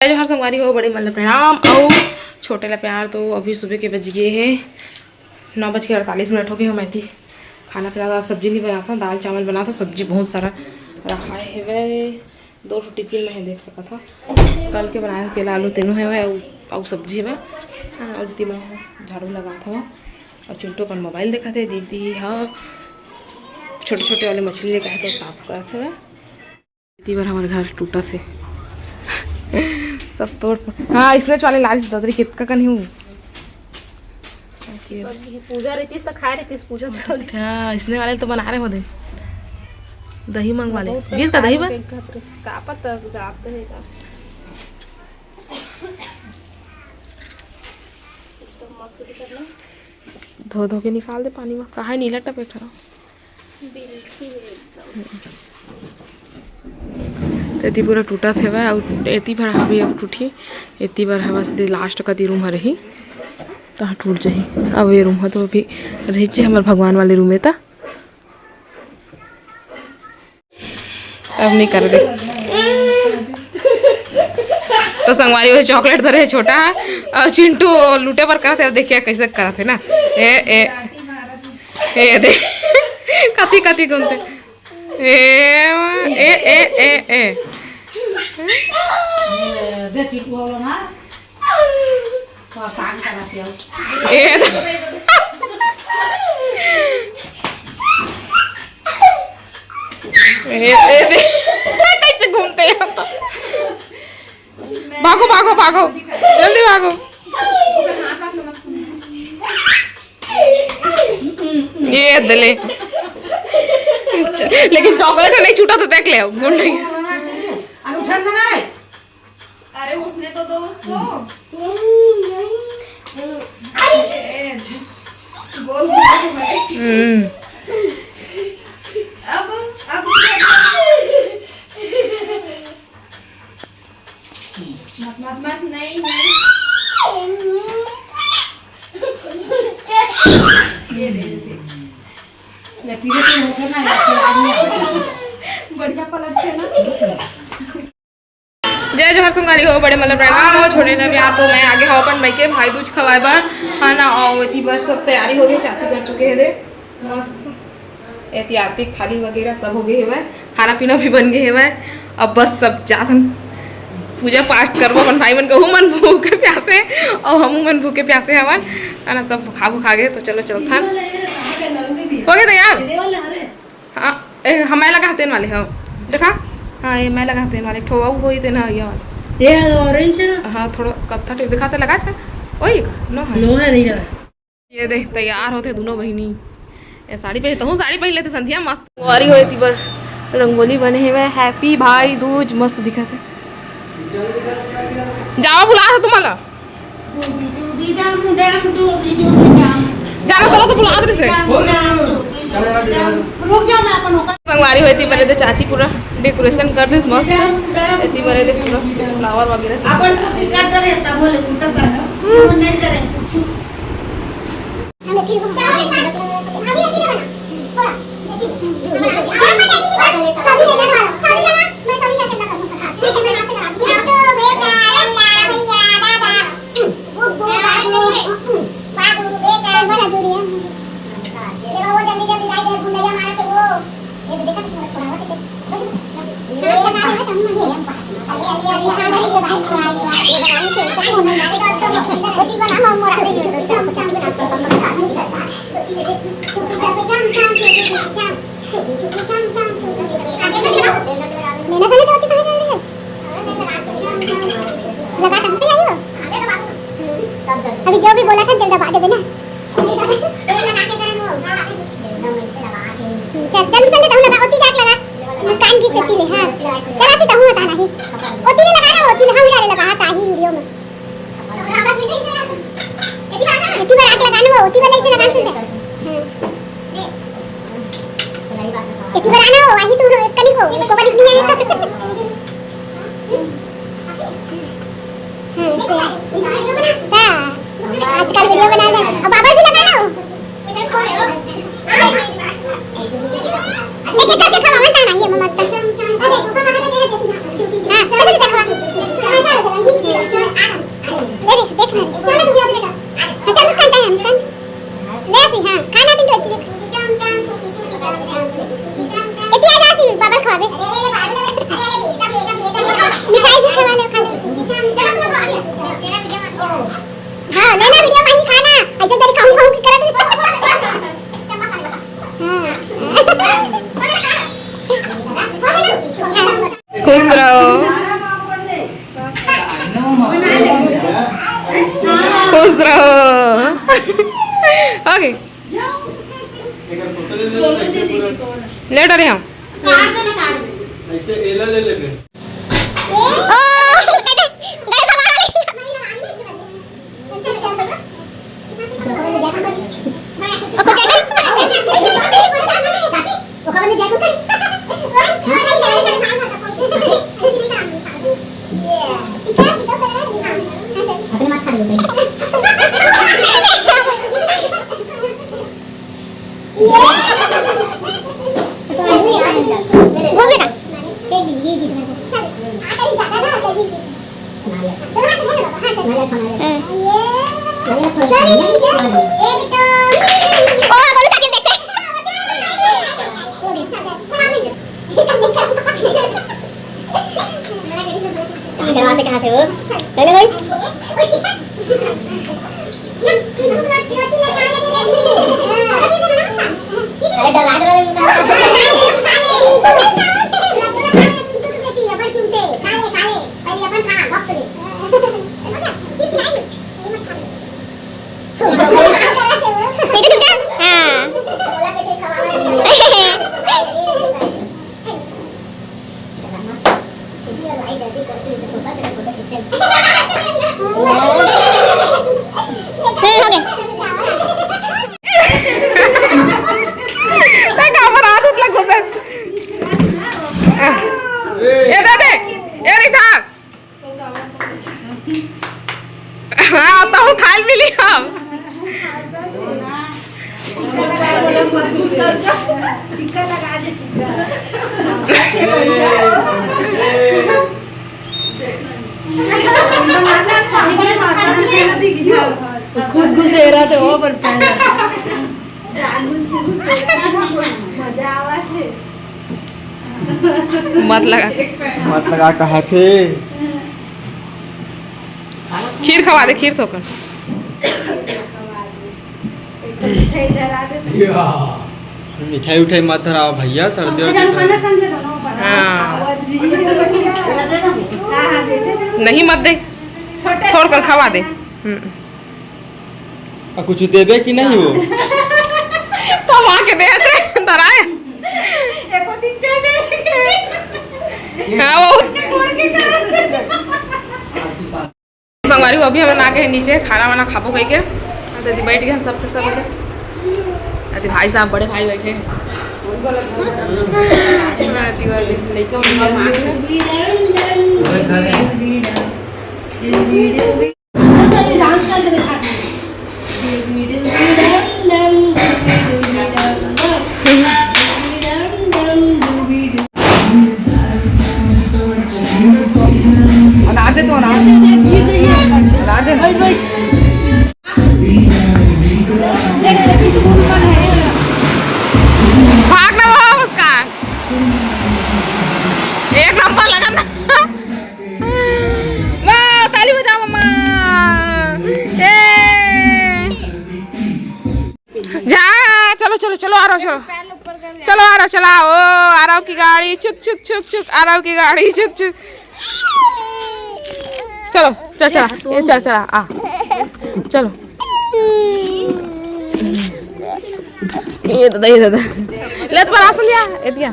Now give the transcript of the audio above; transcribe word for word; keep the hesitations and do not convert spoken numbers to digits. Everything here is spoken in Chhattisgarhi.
जय जोहार संगवारी हो, बड़े मन ल प्रणाम अउ छोटे ल प्यार। तो अभी सुबह के बज गए हे नौ बज के अड़तालीस मिनट हो गए। हम एती खाना पीना, सब्जी नहीं बनाता, दाल चावल बनाता, सब्जी बहुत सारा रखाए हेवय। दो ठो टिफिन में हे, देख सकत हो, कल के बनाए केला आलू तेनो हेवय, अउ, अउ सब्जी हेवय। हाँ, अउ दीदी मैं झाड़ू लगात हवं, अउ चिंटू अपन मोबाइल देखत हे। दीदी ह छोटे छोटे वाले मछली लेके आए, तो साफ करत हवय। एती बर हमर घर टूटत हे। सब तोड़ फोड़। हाँ, इसने वाले लारिस ददरी कितका कन हूँ। पूजा रहतीस त खाए रहतीस, पूजा चल। हाँ, इसने वाले तो बना रहे होते। दही मंगवा ले। बहुत गीस का दही बन? का पता जाते हैं का। एकदम मस्त दिखत ना। धो धो के निकाल दे पानी में। कहाँ नीला टपे खड़ा। बिल्कुल एकदम। एती पूरा टूटत हेवय, अउ एती भर हवे अब टूटही, एती बर हवस दे लास्ट कति रूम ह रही, तहाँ टूट जही। अब ये रूम ह तो अभी रहिचे हमर भगवान वाले रूम ए ता। अब नहीं कर दे। तो संगवारी वो चॉकलेट धरे हे छोटा, अउ चिंटू लूटे बर करत हे। अब देखिए कैसे करत हे ना। ए, ए, ए दे। कति, कति घूमते। ए, ए, ए, ए, ए। दे चिंटू वाला ना। तो काम करा के आओ। ए दे। ए, ए दे। कैसे घूमते हैं हम तो। भागो, भागो, भागो, जल्दी भागो। ये दे ले। लेकिन चॉकलेट नहीं छूटा तो देख ले, गुंडे। अरे उठने तो दो उसको। ए, बोल, बोल, बोल। हम्म। अब, अब मत, मत, मत, नहीं, नहीं। ये दे, दे, दे। बढ़िया पलट के ना। जय जोहार संगवारी हो, बड़े मन ल प्रणाम हो, छोटे ल प्यार। तो मैं आगे हव अपन मइके भाई दूज खवाए बर, है ना। अउ एती बर सब तैयारी हो गई, चाची कर चुके हे दे मस्त। एती आरती थाली वगैरह सब हो गए हेवय, खाना पीना भी बन गए हेवय। अब बस सब जात हन पूजा पाठ करबो अपन भाई मन के, ओहू मन भूखे प्यासे अउ हमू मन भूखे प्यासे हवन, है ना। सब खा भू खा गए, तो चलो चलथन। हो गए तैयार? हाँ, ए, हाँ, मैं लगा तेन वाले, हाँ। देखा? हाँ, ये मैं लगा तेन वाले। एक ठो अउ होई तेन, हाँ, ये वाला। ये ऑरेंज है ना? हाँ, थोड़ा कत्था टाइप दिखाते लगा, अच्छा। वही का? नो है। नो है, नहीं लगा। ये देख, तैयार होते दोनों बहिनी। ए, साड़ी पहन, तहूँ साड़ी पहन लेते संध्या, मस्त। वारी होए ती बर रंगोली बने हे, मैं हैप्पी भाई दूज, मस्त दिखत हे। जावा बुला था तुम्हाला। जाना करो तो बुला दे से। रुक जा, मैं अपन होकर संगवारी होती बरे दे चाची पूरा डेकोरेशन कर दिस मस्त। एती बरे दे पूरा फ्लावर वगैरह से अपन पूर्ति करता रहता, बोले, उतरता है। वो नहीं करे कुछ। अभी जो भी बोला था, दिल दबा देबे ना। चल, चल, चल, तहूँ लगा, ओती जाके लगा। मुस्कान की ओती ले, हाँ। चल, ऐसे तहूँ बता नहीं। ओती ले लगा ना, ओती ले, हाँ, उड़ा ले लगा, हाँ, ताही वीडियो में। एती बर आग लगा ना, ओती बर ऐसे लगा, सुन ले। हाँ। एती बर आना हो, वही तो कनी को, को बड़ी नहीं है। हाँ, ऐसे। हाँ, आजकल वीडियो बना ले। अब बाबा भी लगा लो। एक एक करके खावा, मन ताना, ये मस्त। हाँ, ऐसे भी देखो। खुश रहो। ओके। ले डरे हम। काट दे ना, काट दे। ऐसे एला ले लेबे। ओ, गणेश भगवान वाली। ये दरवाजे कहाँ से हो? है ना भाई? अरे डरा, डरा, डरा। नीचे सुन जा। हाँ। हम्म, हो गए। देख, हमर हाथ उतला घुसे। ए, दे, दे। ए, रे, धर। हाँ, तो हम खाइल मिली हम। खुद घुसेरा थे वो अपन पहले। मजा आवा थे। मत लगा। मत लगा कहा थे। खीर खवा दे, खीर थोकन। मिठाई उठाई मत धराओ भैया, सर्दी और हाँ। नहीं मत दे, थोड़ कर खवा दे। हम्म। आ, कुछ देबे कि नहीं हो? कमा के दे दे, धराए। एको दिन चल दे। हाँ, वो। संगवारी हो, अभी हमन आ गए हैं नीचे, खाना वाना खाबो कह के। हाँ, तो बैठ गए हैं सबके सब इधर। अति भाई साहब, बड़े भाई बैठे हैं। हाँ, अति वाले लइका मन के माँ। अनार दे तो, अनार। अनार दे ना। भाग ना वो मुस्कान। एक नंबर लगा ना। वाह, ताली बजाओ मम्मा। ए। जा, चलो, चलो, चलो, आ रहा, चलो। चलो, आ रहा, चलाओ, आ रहा की गाड़ी, चुक, चुक, चुक, चुक, आ रहा की गाड़ी, चुक, चुक। चलो, चल, चला, ये चल, चला, आ। चलो। ये दादा, ये दादा। ले, तुम्हारा आसन दिया, ये दिया।